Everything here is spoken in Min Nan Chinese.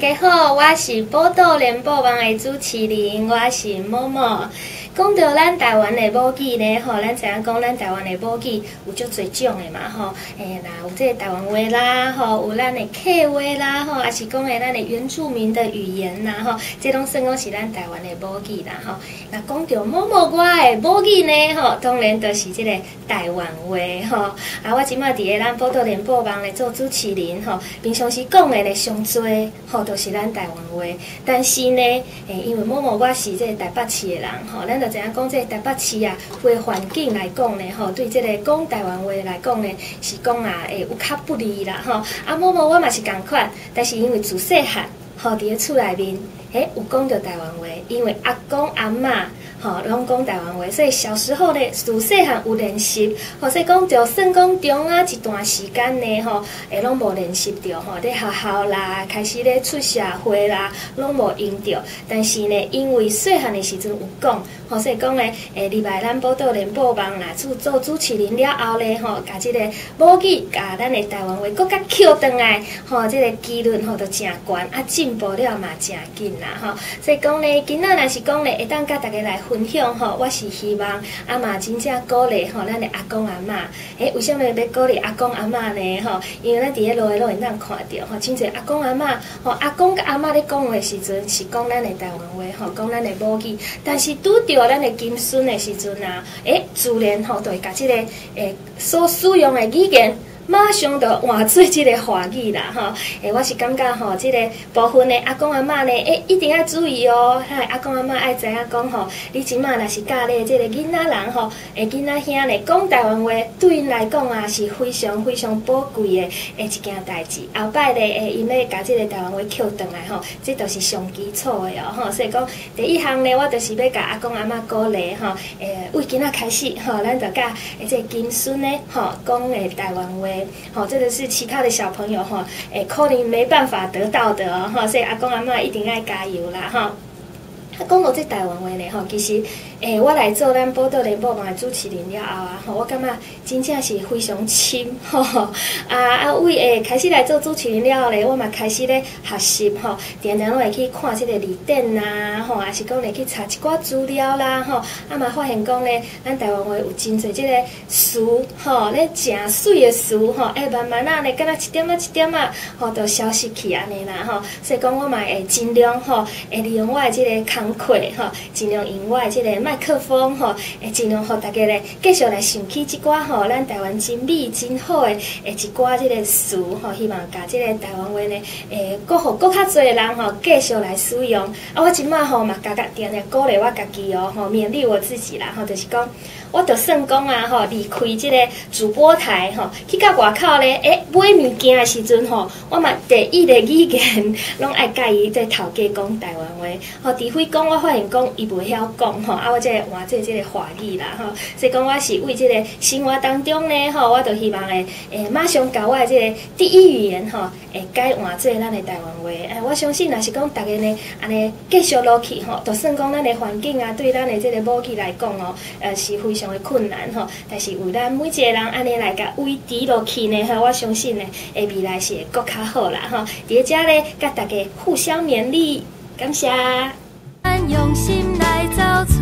家好，我是寶島聯播網的主持人，我是某某。講著咱台灣的母語呢，吼，咱知影講咱台灣的母語有足濟種的嘛，吼，若有這個台灣話啦，吼，有咱的客話啦，吼，抑是講的咱的原住民的語言啦，吼，這攏算講是咱台灣的母語啦，吼。若講著某某我的母語呢，吼，當然就是這個台灣話，吼。啊，我這馬佇咧咱寶島聯播網咧做主持人，吼，平常時講的咧上濟，吼，就是咱台灣話。但是呢，因為某某我是這個台北市的人，吼，咱就知影講這個台北市啊，有的環境來講呢，吼，對這個講台灣話來講呢，是講啊，會有較不利啦，吼。啊，某某我嘛是仝款，但是因為自細漢，吼，佇咧厝內面，有講著台灣話，因為阿公阿嬤，吼，攏講台灣話，所以小時候呢，自細漢有練習，吼，所以講就算講中啊一段時間呢，吼，會攏無練習著，吼，佇學校啦，開始咧出社會啦，攏無用著。但是呢，因為細漢的時陣有講，吼，所以講呢，入來咱寶島聯播網啦，做主持人了後呢，吼，共這個母語，共咱的台灣話，閣較抾轉來，吼，這個幾率吼，就誠懸，啊，進步了嘛誠緊啦，吼。所以講呢，今仔若是講呢，會當佮大家來分享吼，我是希望啊嘛真正鼓勵吼，咱的阿公阿嬤。為啥物欲鼓勵阿公阿嬤呢？吼，因為咱佇咧路的攏會當看著吼，真濟阿公阿嬤吼，阿公佮阿嬤咧講話時陣是講咱的台灣話吼，講咱的母語，但是拄著咱的金孫的時陣啊，自然吼，就會共這個所使用的語言，馬上就換做這個華語啦，吼！我是感覺吼，這個部分的阿公阿嬤呢，一定愛注意哦。阿公阿嬤愛知影講吼，你這馬若是教咧這個囡仔人吼，囡仔兄咧講台灣話，對𪜶來講啊是非常非常寶貴的一件代誌。後擺咧，𪜶欲共這個台灣話抾轉來吼，這都是上基礎的哦，吼。所以講，第一項呢，我就是欲共阿公阿嬤鼓勵吼，為今仔開始吼，咱就共這個金孫呢，吼，講的台灣話。好，這個是其他的小朋友哈，可能沒辦法得到的哦，哈，所以阿公阿嬤一定愛加油啦，哈。啊，講到這台灣話呢，吼，其實，我來做咱寶島聯播網的主持人了後啊，吼，我感覺真正是非常深，吼，啊，為開始來做主持人了後咧，我嘛開始咧學習，吼，定定攏會去看這個字典啊，吼，抑是講會去查一寡資料啦，吼，啊嘛發現講咧，咱台灣話有真濟這個詞，吼，咧誠媠的詞，吼，慢慢仔咧，敢若一點仔一點仔，吼，就消失去按呢啦，吼，所以講我嘛會盡量，吼，會利用我的這個工課，吼，盡量用我的這個麥克風，吼，會盡量予大家咧繼續來想起這寡吼，咱台灣真美真好的一寡這個詞，吼，希望共這個台灣話呢，會閣予閣較濟的人吼繼續來使用。啊，我這馬吼嘛，共定定鼓勵我家己哦，吼，勉勵我自己啦，吼，就是講，我就算講啊，吼，離開這個主播台，吼，去到外口咧，買物件的時陣吼，我嘛第一個語言攏愛共伊這頭家講台灣話，吼，除非講我發現講伊袂曉講，吼，啊，我才會換做這個華語啦，吼。所以講我是為這個生活當中呢，吼，我就希望會，馬上共我的這個第一語言，吼，會改換做咱的台灣話。我相信若是講大家呢，按呢繼續落去，吼，就算講咱的環境啊，對咱的這個母語來講哦，是非常的困難吼，但是有咱每一個人按呢來共維持落去呢，吼，我相信呢，未來是會閣較好啦，吼。佇遮咧，共大家互相勉勵，感謝。用心來走出。